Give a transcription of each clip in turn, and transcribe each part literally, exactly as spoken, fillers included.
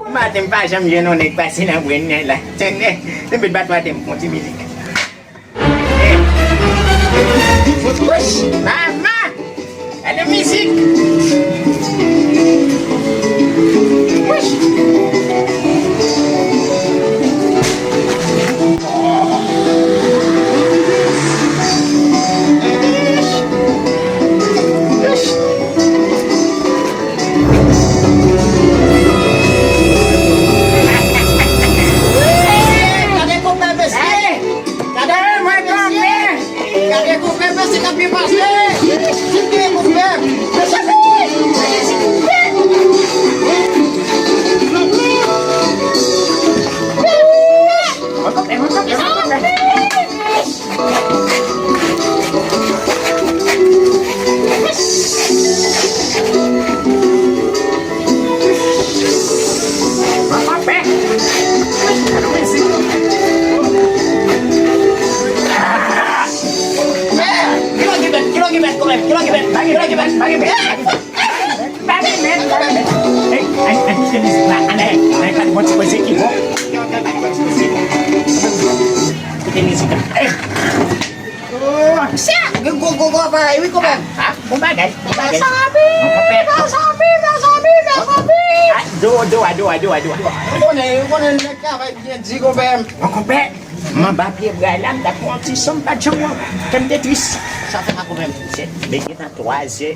Maten m pa janm jwenn yon nèg pase nan Brenn nan la. Tande, depi bat maten m fè yon ti mizik. Wouch! Mama! Gade mizik! Wouch! Gade konpè mesye! Gade mwen konpè! Gade konpè mesye k ap byen pase! Gade konpè! Mwen konpè, mwen konpè, mwen konpè! Kilò ki bèt, kilò ki bèt, kilò ki bèt, kilò ki bèt, kilò ki bèt. Pa gen mèt, pa gen mèt. Ey, ann, ann kite mizik la, ann, ann, ann gade bon ti koze ki bon. Kite mizik la. Ey. Gen gwo, gwo, gwo aparèy, wi, konpè. Ah, ah, bon bagay, bon bagay. Mezanmi, mezanmi, mezanmi, mezanmi. Ah, do, do, a, do, a, do, a, do, a. Ou konnen, ou konnen nèg travay byen di, konpè. Bon, konpè. M anba pye bwa la, m t ap pran yon ti son, m pa t janm wè w. Kè m te tris. Sa fè pa pwoblèm. Se, men gentan twa zè.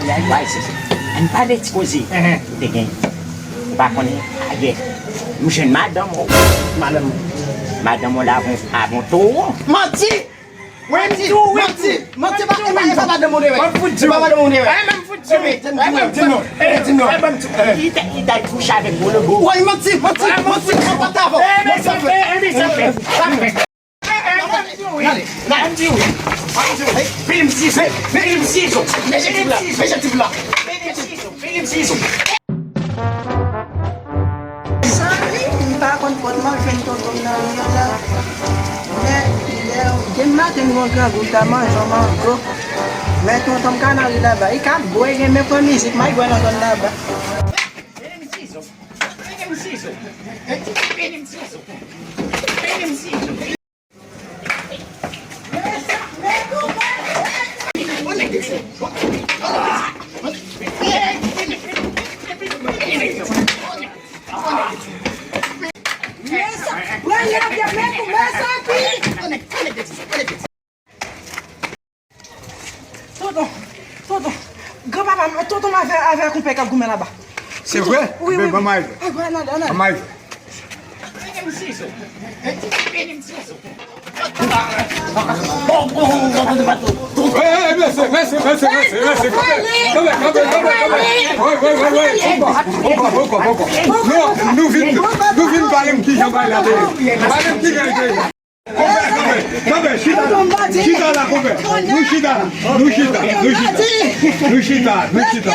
Twa zè. Ann pale ti koze. Ou te gen. Ou pa konnen ayè. M jwenn madanm ou. Madanm ou. Madanm ou la avon, avon towo. Manti! Manti! Manti! Manti! E pa, e pa, e pa madanm ou te wè. E pa madanm ou te wè. Di non, di non, di non. Li t al kouche avèk gwo lobo. Woy, manti, manti, manti, manti, sa fè. Filim sizo, filim sizo, filim sizo, filim sizo. Sanli, m pa konn kot m al jwenn tonton m nan ri an la. Lè, lè, demen maten m gen yon grangou m ta manje yon mango. Men tonton m kanari laba, li ka bwè, gen men pran mizik, may bwè nan zòn laba. Filim sizo, filim sizo, filim sizo, filim sizo. Tonton, tonton, granpapa m, tonton m avè, avè konpè k ap goumen laba. Se vre? Wi, wi, wi. Ban m ale. Ban m ale. Ey, ey, mesye, mesye, mesye, mesye, mesye, kanpe, kanpe, kanpe, kanpe. Wi, wi, wi, wi, poko, poko, poko, poko. Nou, nou vin, nou vin pale m kijan bagay la te ye. Pale m kijan l te ye. Konpè, konpè, konpè, chita la, chita la, konpè. Nou chita la, nou chita, nou chita. Nou chita, nou chita.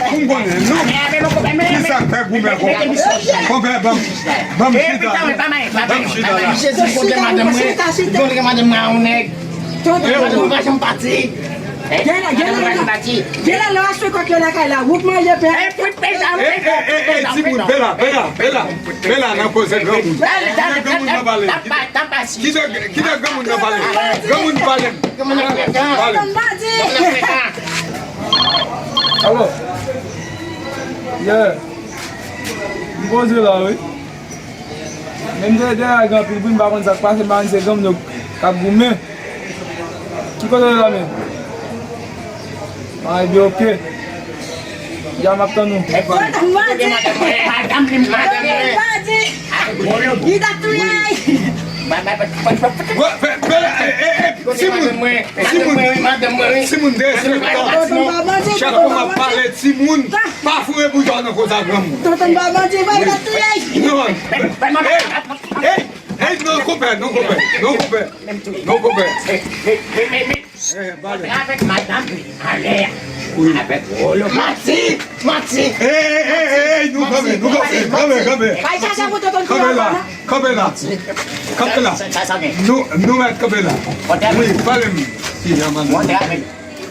Pou m konnen, nou. Kisa k fè goumen konpè? Konpè, ban m, ban m chita la. Ban m chita la. Jezi, kote madanm mwen? Kote madanm mwen a yon nèg? Madanm mwen pa janm pati. Genlè, genlè, genlè lè w aswe kòk yo lakay la, ou k manje pen. Ey, ey, ey, ey, timoun, Bela, Bela, Bela, Bela nan koze granmoun. Kite granmoun nan pale. Kite, kite granmoun nan pale. Granmoun pale. Pale. Alo. Yeah. M poze la, wi. Men m te dèyè a gen anpil bri, m pa konn sa k pase, m pa konn se granmoun yo k ap goumen. Ki kote w ye la menm? Ah, ebyen, oke. Ya, m ap tann ou. Tonton Bandi! Tonton Bandi! Li t ap touye! Timoun, timoun, timoun derespektan. Chak fwa m ap pale timoun, pa foure bouch ou nan koze a granmoun. Tonton Bandi, li t ap touye! Non. Ey, ey, ey, non, konpè, non, konpè, non, konpè. Non, konpè. Avèk madanm li anlè a. Avèk wolo. Manti! Manti! Ey, ey, ey, ey, nou kanpe, nou kanpe, kanpe, kanpe. Bay chacha pou tonton. Kanpe la, kanpe la. Kanpe la. Nou, nou mèt kanpe la. Wi, pale m. Ki jan madanm?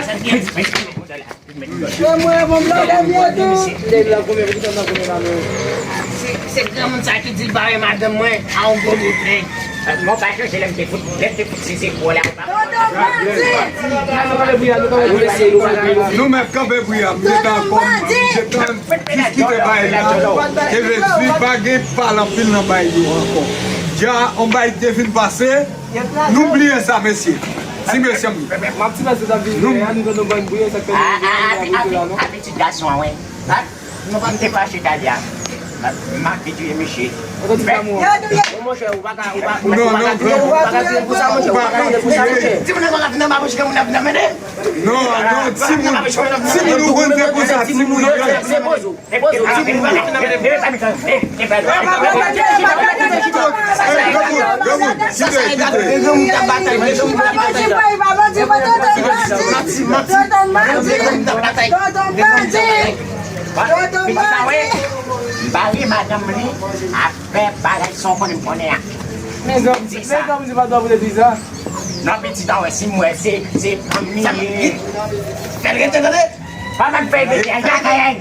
Sa, sa, sa, sa, sa, sa, sa, sa, sa, Yo, mwen, bon, blan, blan, blan, tou. Se, se granmoun sa ki di l bare madanm mwen a yon gwo bout nèg. Mwen pa chonje lè m te fout, lè m te fout sezi pou w la. Tonton Bandi! Nou mèt kanpe pri a, m gentan kòm, m gentan diskite bay la. Te vle di pa gen pale anpil nan bay yo ankò. Dja, on bay te fin pase, nou bliye sa, mesye. Ti mesye m. M ap ti mesye t ap vini, Annie Donovan bouye, sa k fè nou vini la, bouye la, non? Abitid gason an, wi. M te fache talè a. M ap videyo misye. Bon, monchè, ou pa ka, ou pa, ou pa ka kriye, ou pa ka kriye pou sa, monchè, ou pa ka kriye pou sa, monchè. Timoun nan pa ka vin anba bouch granmoun ap vin anmède. Non, non, timoun, timoun ou konn fè konsa, timoun yo. Se poze w. Poze w, timoun ou konn fè anmède. Granmoun, granmoun, kite, kite. Tonton Bandi! Tonton Bandi! Tonton Bandi! Pitit la, wè, m bare madanm li, ap fè bagay sa w konnen m konnen a. Men granmoun, men granmoun, se pa dwa pou te di sa. Non, pitit la, wè, si m wè, se, se fanmi. Fè l rete, tande. Pa mèt fè l rete, ay, ay, ay, ay.